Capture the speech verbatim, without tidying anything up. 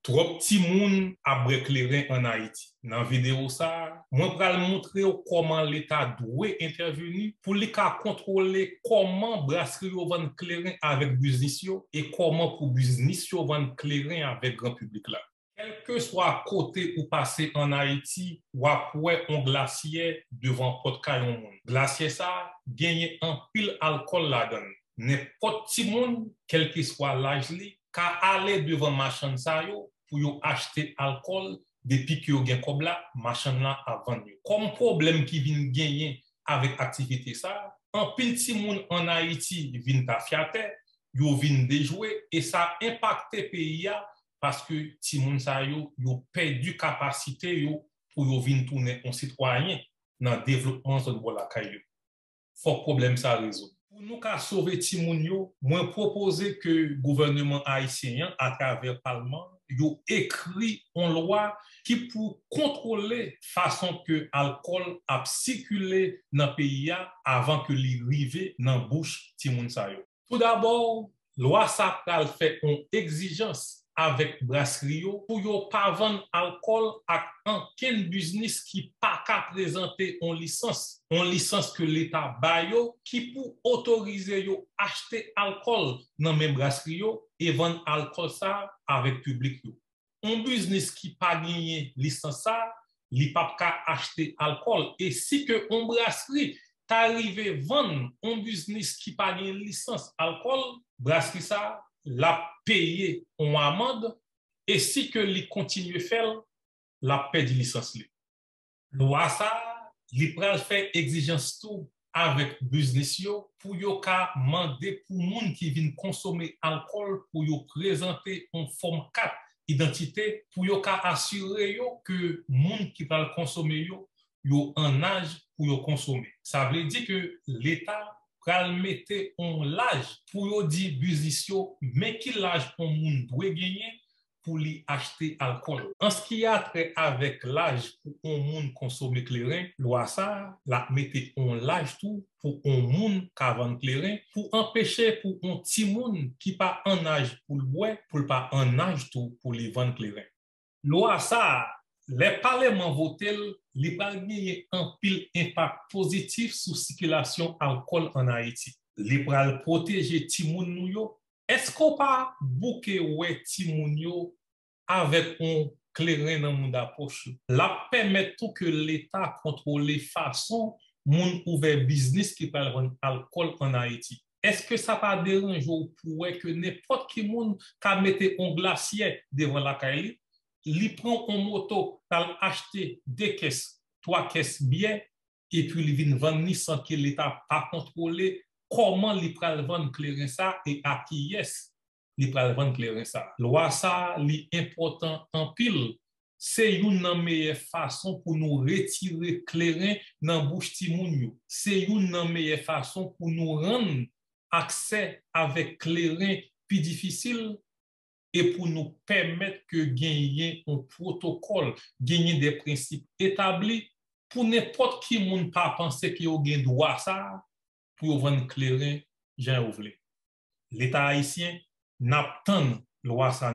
Twòp timoun ap bwè kleren ann Ayiti. Nan videyo sa a, mwen pral montre w kòman Leta dwe entèveni pou li ka kontwole kòman brasri yo vann kleren avèk biznis yo e kòman pou biznis yo vann kleren avèk gran piblik la. Kèlkeswa kote ou pase ann Ayiti, w ap wè yon glasyè devan pòt kay yon moun. Glasyè sa a genyen anpil alkòl ladan l. Nenpòt timoun, kèlkeswa laj li, ka ale devan machann sa yo pou yo achte alkòl, depi ke yo gen kòb la, machann la ap vann yo. Kòm pwoblèm ki vin genyen avèk aktivite sa a, anpil timoun ann Ayiti vin tafyatè, yo vin dejwe, e sa enpakte peyi a, paske timoun sa yo, yo pèdi kapasite yo pou yo vin tounen yon sitwayen nan devlopman zòn bò lakay yo. Fòk pwoblèm sa a rezoud. Pou nou ka sove timoun yo, mwen pwopoze ke gouvènman ayisyen an, atravè palman, yo ekri yon lwa ki pou kontwole fason ke alkòl ap sikile nan peyi a avan ke li rive nan bouch timoun sa yo. Toudabò, lwa sa pral fè yon egzijans avèk brasri yo pou yo pa vann alkòl ak ankenn biznis ki pa ka prezante yon lisans, yon lisans ke Leta ba yo ki pou otorize yo achte alkòl nan men brasri yo e vann alkòl sa a avèk piblik yo. Yon biznis ki pa genyen lisans sa a, li p ap ka achte alkòl. E si ke yon brasri ta rive vann yon biznis ki pa gen lisans alkòl, brasri sa a, l ap peye yon amann, e si ke li kontinye fè l, l ap pèdi lisans li. Lwa sa a, li pral fè egzijans tou avèk biznis yo pou yo ka mande pou moun ki vin konsome alkòl pou yo prezante yon fòm kat idantite pou yo ka asire yo ke moun ki pral konsome yo, yo an laj pou yo konsome. Sa vle di ke Leta pral mete yon laj pou yo di biznis yo men ki laj yon moun dwe genyen pou li achte alkòl. An sa ki a trè avèk laj pou yon moun konsome kleren, lwa sa a, l ap mete yon laj tou pou yon moun ka vann kleren, pou anpeche pou yon timoun ki pa an laj pou l bwè, pou l pa an laj tou pou li vann kleren. Lwa sa a, lè palèman vote l, li pral genyen anpil enpak pozitif sou sikilasyon alkòl ann Ayiti. Li pral pwoteje timoun nou yo. Èske w pa bouke wè timoun yo avèk yon kleren nan mouda pòch yo? L ap pèmèt tou ke Leta kontwole fason moun ouvè biznis ki pral vann alkòl ann Ayiti. Èske sa pa deranje w pou w wè ke nenpòt ki moun ka mete yon glasyè devan lakay li, li pran yon moto, l al achte de kès, twa kès byè, epi li vin vann li san ke Leta pa kontwole kòman li pral vann kleren sa e a kiyès li pral vann kleren sa. Lwa sa a, li enpòtan anpil. Se youn nan meyè fason pou nou retire kleren nan bouch timoun yo. Se youn nan meyè fason pou nou rann aksè avèk kleren pi difisil e pou nou pèmèt ke genyen yon pwotokòl, genyen de prensip etabli pou nenpòt ki moun pa panse ke yo gen dwa sa a pou yo vann kleren jan yo vle. Leta ayisyen, n ap tann lwa sa.